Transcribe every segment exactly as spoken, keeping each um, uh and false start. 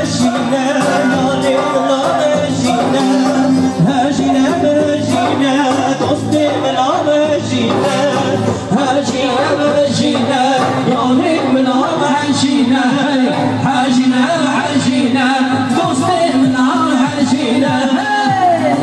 Hejîne, yarê min a hejîne, hejîne, hejîne, dostê min a hejîne. Hejîne, hejîne, yarê min a hejîne, hejîne, hejîne, dostê min a hejîne. Hey!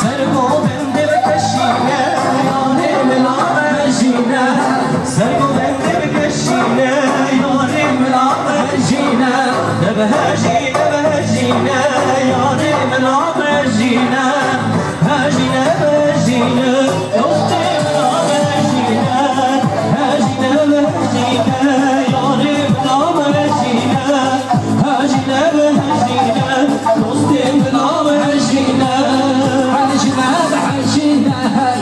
Sergo bende bikeşîne, yarê min a hejîne. Sergo bende bikeşîne, yarê min a hejîne. Debe hejîne, debe hejîne, yarê min a hejîne. Hejîne, hejîne, dostê min a hejîne. Hejîne, hejîne, yarê min a hejîne. Hejîne be hejîne, dostê min a hejîne. Hejîne be hejîne,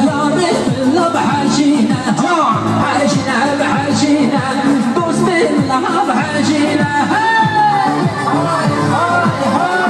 yarê min a hejîne. Hejîne be hejîne, dostê min a hejîne. Hey! Hay, hay, hay!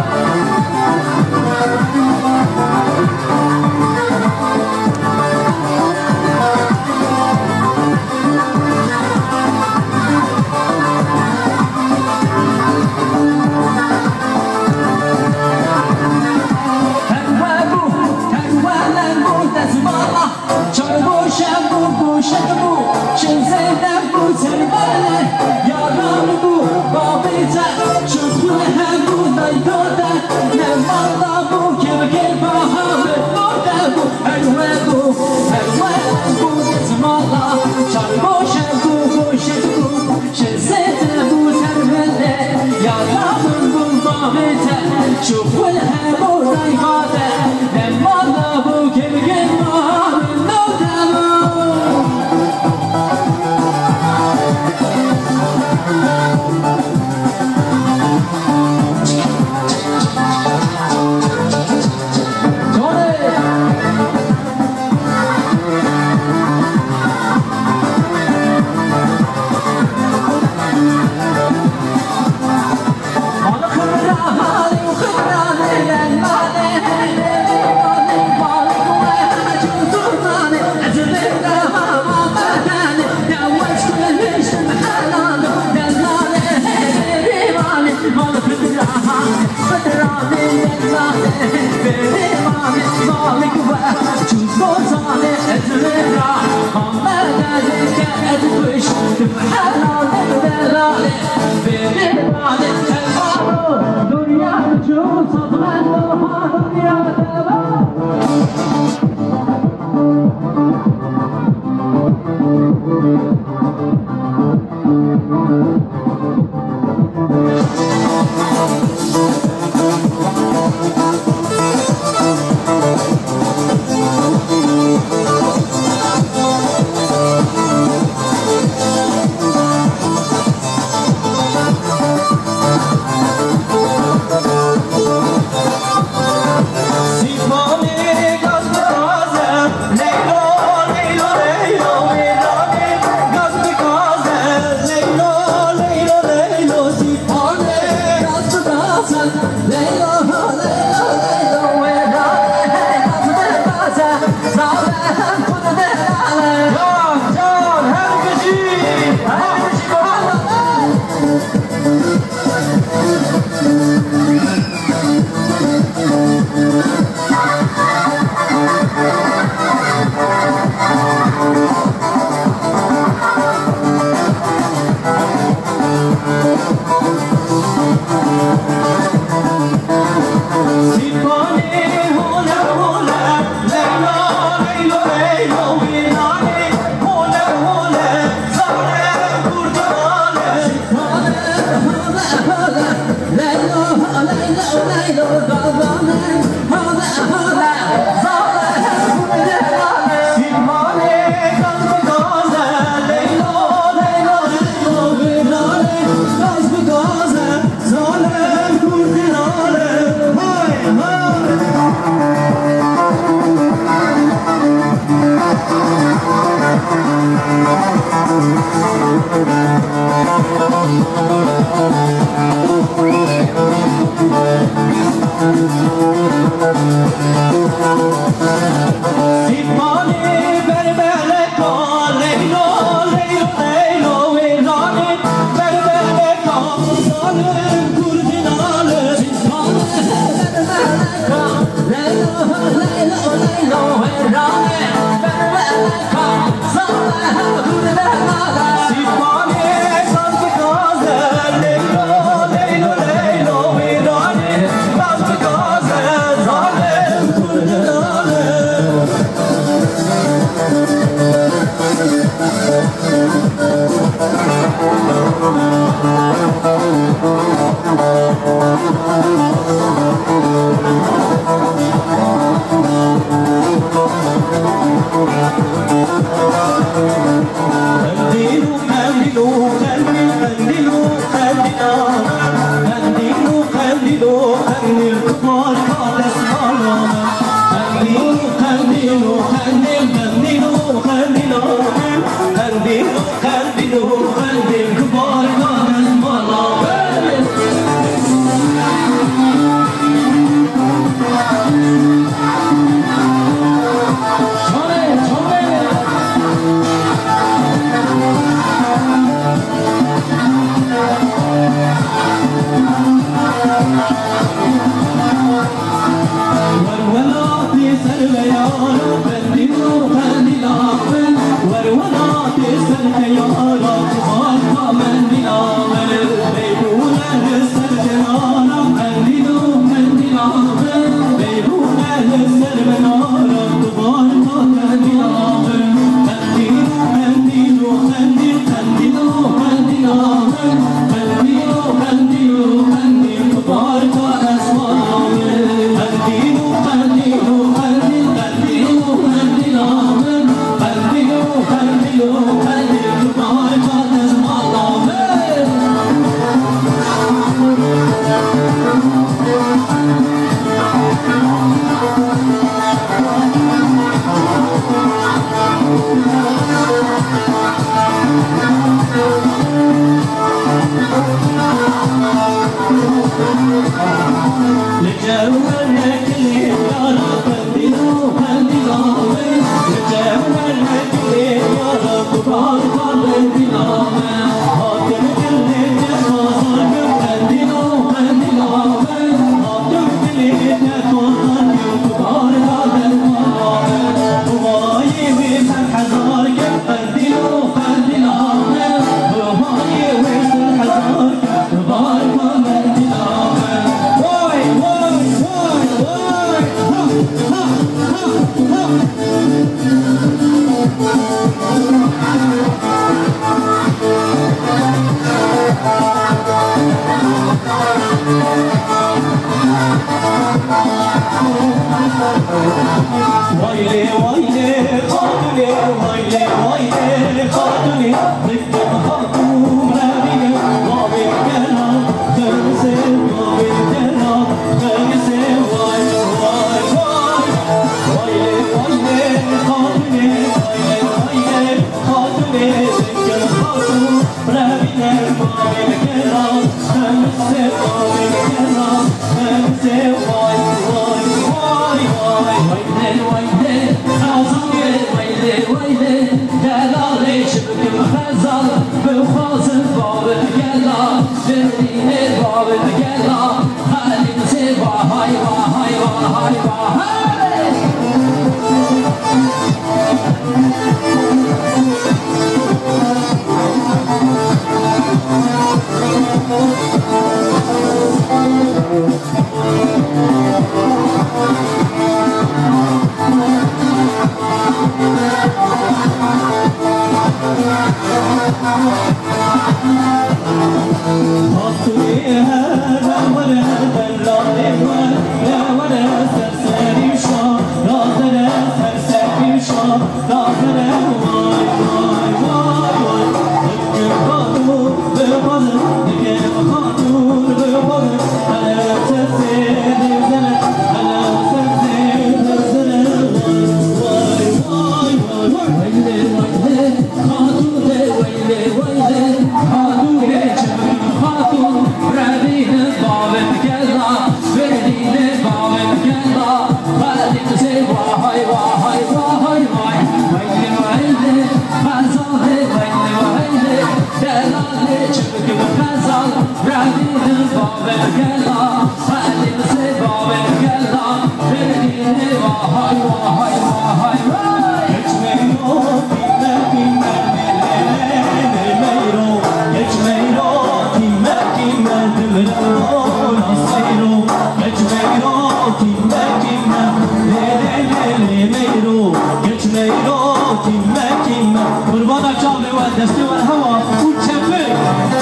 Qurbana çavê we, destê we hewa û çepe.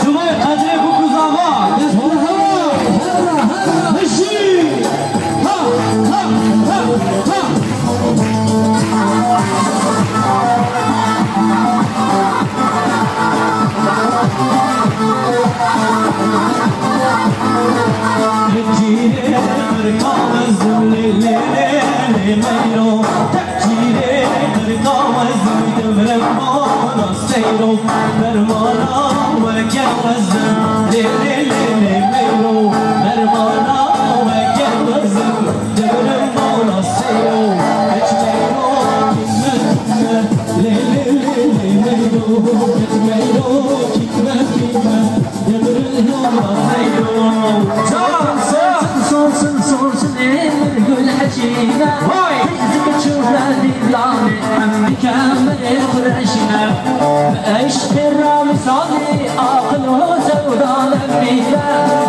Cumay Qedrê Bukuz Axa. Destê we hewa. Herra, herra. Hişî. Ha, ha, ha, ha. Tepçîrê qirka wezim, dewrem bana seyro, dermana weke wezim, lê lê lê lê meyro, dermana weke wezim, dewrem bana seyro, hiç meyro, kîme kîme, lê lê lê lê meyro, hiç meyro, kîme kîme. Can, can. Sorsun, sorsun, sorsun, emir gül hecine. Vay. Rizq çuhre dîlane, emri kemere Qureyşine. Eşq ramîsane, aqil û zewdan emîne.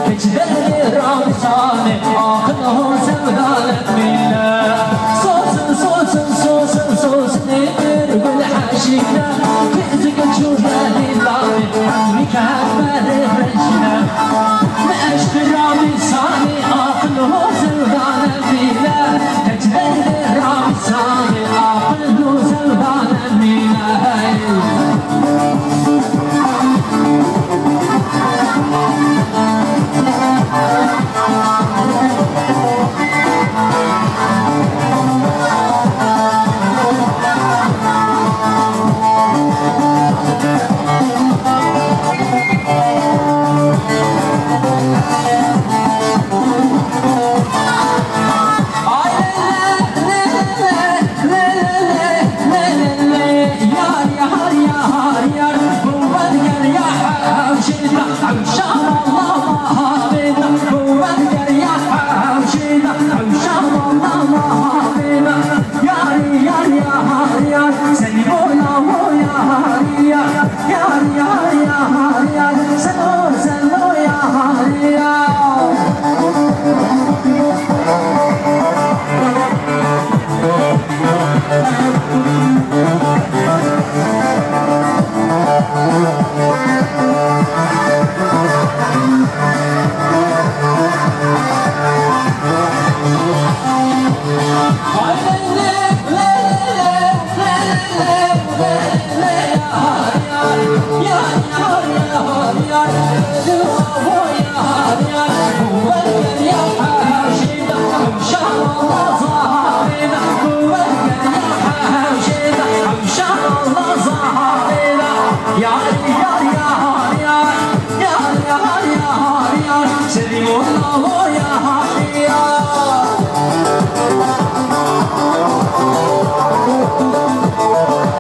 Hiç derdi ramîsane, aqil û zewdan emîne. Sorsun, sorsun, sorsun, sorsun, emir gül hecine. Rizq çuhre dîlane, emri kemere Qureyşine. Eşq ramîsane, aqil û zewdan emîne. Hiç derdi ramîsane, aqil û zewdan emîne.